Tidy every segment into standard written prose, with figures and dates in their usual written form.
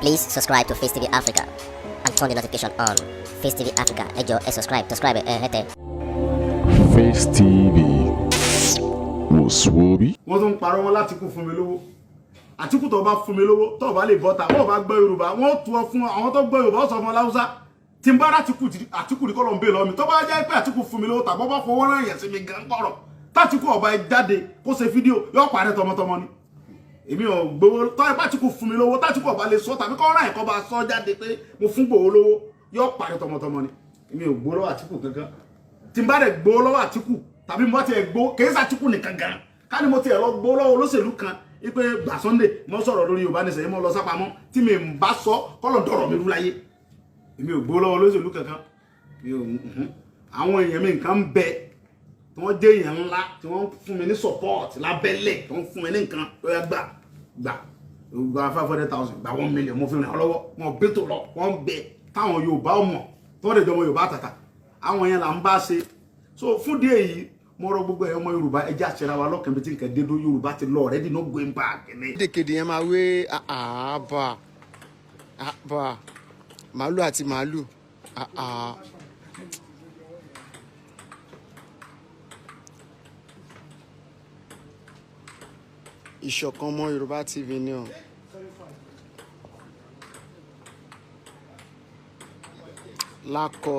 Please subscribe to Face TV Africa and turn the notification on. Face TV Africa, ẹ jọ̀ọ́ ẹ subscribe, subscribe ẹ hẹ́tẹ̀. Face TV wò sùwòbí. Wọ́n tún ń parọ́ wọn láti kú fún mi lówó. Àtìkù tó bá fún mi lówó, tó bá lè bọ́ta, wọ́n bá gbọ́ Yorùbá, wọ́n tú ọ fún àwọn tó gbọ́ Yorùbá, ó sọ fún ọ láwùsá. Tí n bá rátìkù, Àtìkù ní kọ́ ló ń bè lọ́ mi. Tó bá jẹ́ pé Àtìkù fún mi lówó tàbí bá fọwọ́ rán yẹn sí mi gan kọ̀rọ̀, tátìkù ọba ẹ jáde kó ṣe fídíò, yóò parẹ́ tọmọtọmọ ni. Èmi ò gbowó. Tọ́ ẹ bá Àtìkù fún mi lówó, tátìkù ọba lè sọ tàbí kọ́ rán ẹ̀kọ́ bá sọ jáde pé mo fún gbowó lówó, yóò parẹ́ tọmọtọmọ ni. Èmi ò gbowó lọ́wọ́ Àtìkù kankan. Tí n bá rẹ̀ gbowó lọ́wọ́ Àtìkù tàbí mo ti ẹ̀ gbowó, kèé sàtìkù nìkan gan, ká ní mo ti ẹ̀ lọ gbowó lọ́wọ́ olóṣèlú kan ipe gbà Sunday mo sọ̀rọ̀ lórí Yorùbá nìṣẹ́, mo lọ sápamọ́, tí mi ń bá sọ kọ́lọ̀ dọ̀rọ̀ mi rú láyé. Èmi ò gbowó lọ́wọ́ olóṣèlú kankan. Mi ò àwọn èèyàn mi nǹkan ń bẹ tí wọ́n jẹ́ èèyàn ńlá tí wọ́n fún mi ní support lábẹ́lẹ̀, tí wọ́n fún mi ní nǹkan lóyá, gbà gbà gba 500,000, gba 1 million, mo fi ràn án lọ́wọ́. Wọn bẹ́tò lọ, wọ́n bẹ táwọn Yorùbá mọ̀ tí wọ́n lè jọmọ Yorùbá tàtà, àwọn yẹn là ń bá ṣe. So fún díẹ̀ yìí, mo rọ gbogbo ẹ̀yọ́ ọmọ Yorùbá, ẹ jẹ́ àṣẹra wa lọ́kàn bí tí nǹkan dédó. Yorùbá ti lọ already, no going back ní. Kédèkéde yẹn máa wé àbà àbà màálù àti màálù àà. Ìṣọ̀kan ọmọ Yorùbá TV ni o. Lákọ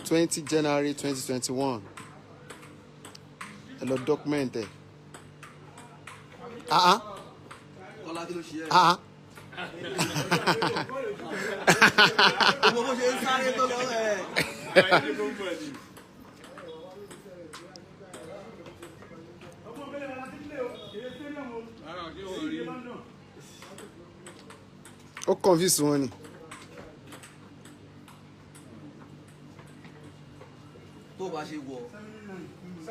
20 January 2021, ẹ lọ document ẹ. Ah ah. Kọ́lá, kí ló ṣe ẹ́? Ah ah. Gbogbo bó ṣe ń sáré tó lọ ẹ̀. Ó confuse wọn ni. Tó o bá ṣe wọ̀,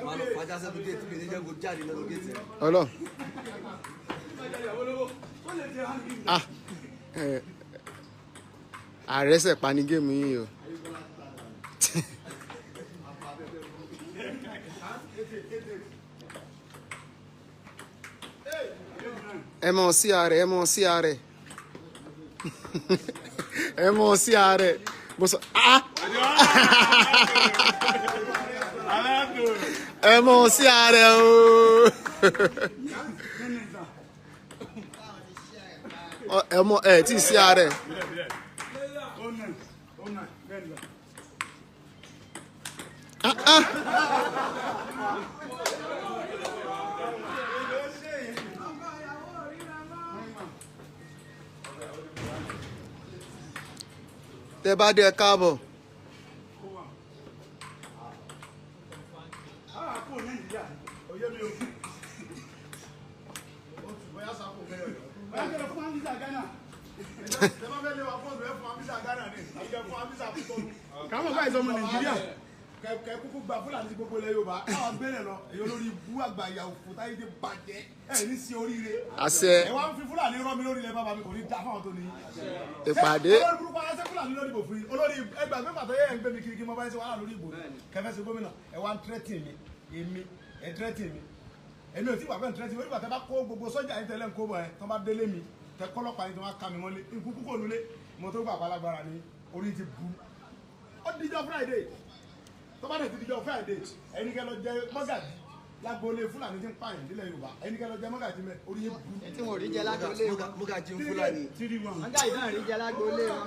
máa lọ fàájà sẹ́nu géètì mi ní jẹ́ kó jáde lẹ́nu géètì ẹ̀. Ọlọ ah, ẹ ààrẹ ṣe pa ní game yìí o. Ẹ mọ̀ sí ààrẹ, ẹ mọ̀ sí ààrẹ, ẹ mọ̀ sí ààrẹ, mo sọ ah, ẹ mọ̀ sí ààrẹ o. Ẹ mọ̀ ẹ tí ì sí ààrẹ. Ah ah. Tẹ bá dé, ẹ káàbọ̀. Káwọn báyìí sọmọ Nàìjíríà kẹ kúkú gba Fúlàní sí gbogbo ilẹ̀ Yorùbá, káwọn gbélé lọ. Èyí olórí ibú àgbà ìyàwó fòtáyé ti bàjẹ́ ẹ ní sí oríire. Àṣẹ. Ẹ wá ń fi Fúlàní rọ́ mi lórí ilẹ̀ bàbá mi, kò ní dá fáwọn tó ní. Ìpàdé. Olórí burúkú ara ṣe Fúlàní lórí ìbò fún yín. Olórí ẹgbàá pé yẹ ẹ ń gbé mi kiri kí mo bá ń ṣe wàhálà lórí ìbò kẹfẹ́ ṣe gómìnà, ẹ wá ń tírẹ́tì mi. Èmi ẹ tírẹ́tì mi, èmi ò tí wà fẹ́ tírẹ́tì mi. Onígbà tẹ bá kó gbogbo sọ́jà yín tẹ́lẹ̀ ń kó bọ̀ ẹ tọ́ bá délé mi, tẹ kọ́lọ́pàá yín tó wá ká mi mọ́lé, ikú kúkò nulẹ̀ mo tó gbà pálágbára ni orí ti bu. Ó dijọ́ Friday, tó bá dẹ̀ ti dijọ́ Friday, ẹni kẹ́ lọ jẹ mọ́gàjì lágboolé Fúlàní tí ń pààyàn nílẹ̀ Yorùbá, ẹni kẹ́ lọ jẹ mọ́gàjì mẹ́, orí yẹn bu. Tí wọn ò rí jẹ lágboolé wọn. Mọ́gàjí ń Fúlàní. Wọn dá ìdán rí jẹ lágboolé wọn.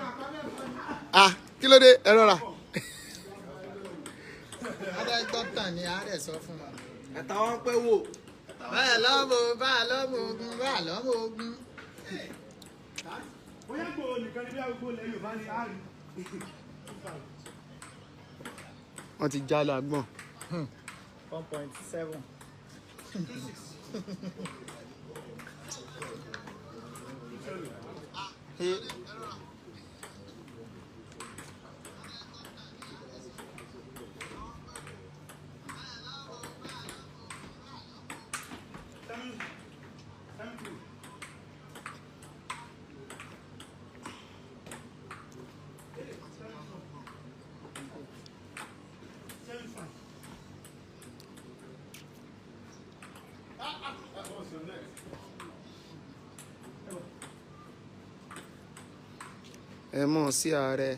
Ah, kí ló dé? Ẹ rọra. Wọn fẹ́ gbọ́ tàn ní àárẹ̀ sọ fún wọn. Ẹ̀ta wọn pẹ́ wò. Báyà lọ́mọ, báyà lọ́mọ ogun, báyà lọ́mọ ogun. Bóyá gbòò nìkan ni bí àgbo ilẹ̀ Yorùbá ni a rí. Wọ́n ti já lọ àgbọ̀n. 1.7. Ẹ mọ̀ sí ààrẹ.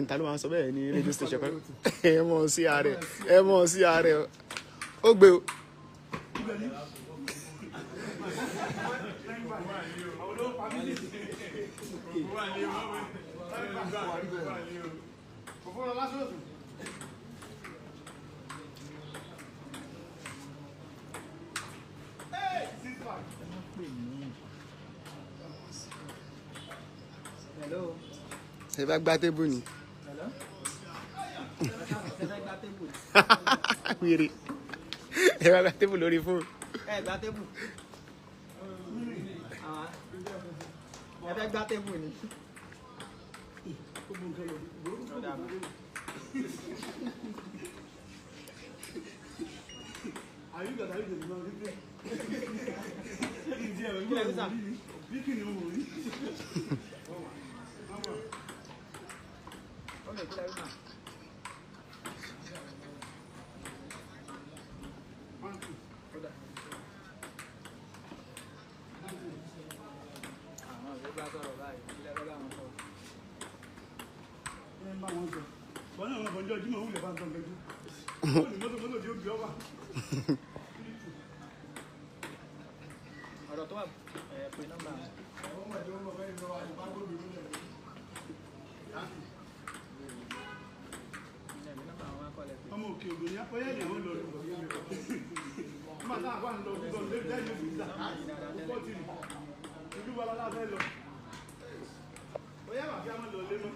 Ta ló máa ń sọ bẹ́ẹ̀ ní rédíò station kan? Ẹ mọ̀ sí ààrẹ, ẹ mọ̀ sí ààrẹ. Ó gbé o. Hello. Ṣé bá gbá tébù ni? Hello. Ṣé fẹ́ gba tébù? Wèrè. Ẹ bá gbá tébù lórí fóònù. Ẹ gba tébù. Ẹ fẹ́ gba tébù ni. Àwọn ọ̀rẹ́ bá sọ̀rọ̀ báyìí, ilé ẹgbẹ́ bá wọn sọ̀rọ̀. Ọ̀rọ̀ tó wà ẹ̀ pé nọ́mbà. Ọmọ òkè ògùn ní apẹ́yẹ́ ìyàwó lọ lù. Nígbà tá a wà ń lọ lọ lé lẹ́yìn òbí ìgbà púpọ̀ tì ní. Ìlú wa lálá fẹ́ lọ. Bóyá wà kí a máa lọ lé mọ́.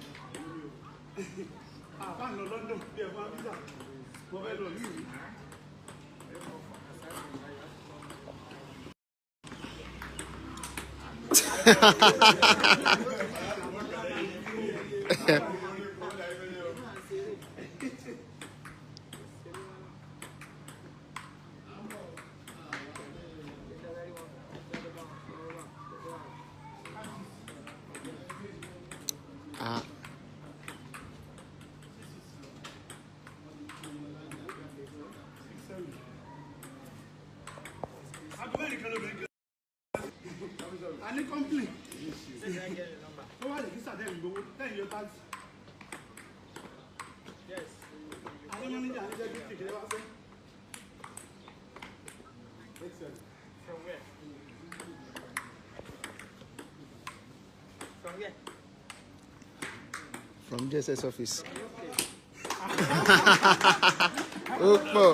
Àbá ń lọ London bí ẹ̀fọn Áfíríkà. Mo fẹ́ lọ yìí. Ah. Aago mẹ́rin kan lóbìnrin kan. A ní kọ́ńpìlì. Ó wà lè kí sàdé ìgbowó lẹ́yìn yóò táàgì. A ní mọ́níjà ní jẹ́ gíftì kí lè wá fẹ́. From where? From where? From DSS office. Ó pọ̀.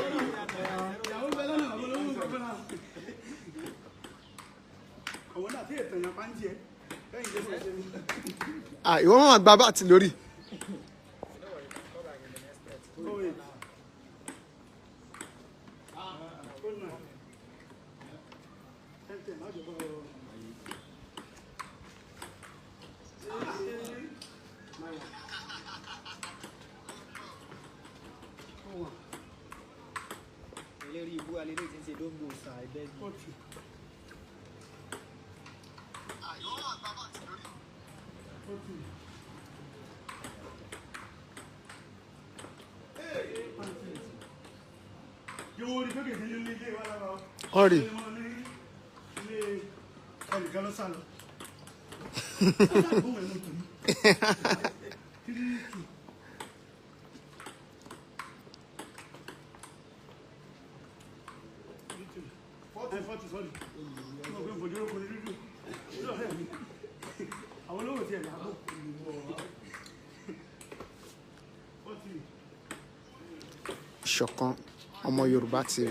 Ìyàwó bẹ lọ́nà àwọn olówó nǹkan náà. Ọ̀wọ́n náà tí ètò ìyàn pa ń jẹ. Lẹ́yìn tó ṣe ní. Ah, ìwọ máa gba báàtì lórí. Oh, wait. Oh, nine. 10, 10, má jẹ́ bọ́ ọ. 9, 1. 4, 1. Eléré ibú aléré tí ń ṣe dóńgò sàn àìbẹ́gbẹ́. 4, 2. 4, 2. Yóò rí pé kìí ṣe ilé ilé wa lára o. Ọ̀rì. Ilé ẹnìkan ló sá lọ. Ó sàgbóhùn ẹnu tèmi. 3, 2. 3, 2. 4, 2, sorry. Mo gbé fojú orókùn ní dúdú. Lọ́rẹ́ mi. Àwọn olówó tiẹ̀ làágùn. 4, 3. Ìṣọ̀kan ọmọ Yorùbá TV. 5,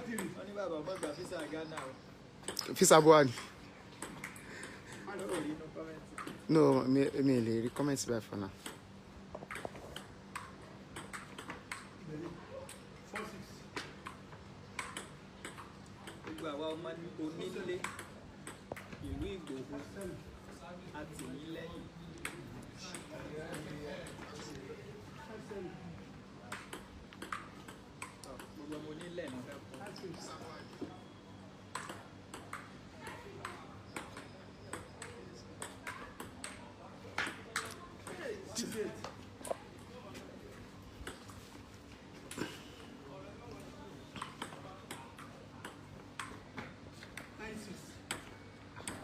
3. Wọ́n ní bàbá ọmọ ìgbà físà Ghana o. Fisa Buhari. Ó rí inú kọ́mẹ́ntì. No, mi lè rí comment báyìí for now. 4, 6. Gbogbo àwa ọmọ onílé ìlú Ìgbòho àti yín lẹ́yìn. Tọ́, gbogbo ọmọ onílẹ̀ náà fẹ́ kọ́. 6, 8. 9, 6.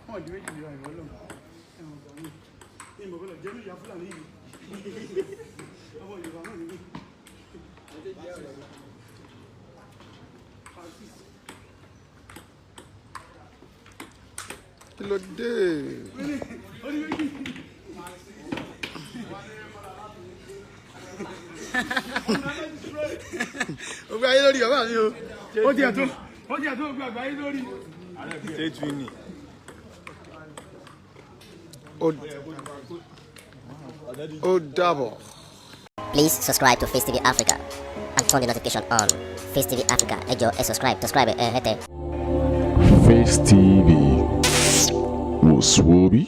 Wọ́n di méjì lọ ìwọ lọ. Ìmọ̀ gbọ́dọ̀ jẹ́ ní ìyá Fúlàní yìí. Ọmọ Yorùbá náà níbí. Kí ló dé? Ó gbé ayé lórí bàbá mi o. Ó tiẹ̀ tó gbé àgbáyé lórí. Ó dàbọ̀. Please subscribe to Face TV Africa and turn the notification on. Face TV Africa, ẹ jọ̀ọ́, ẹ subscribe, subscribe ẹ hẹ́tẹ̀. Face TV was Swoby.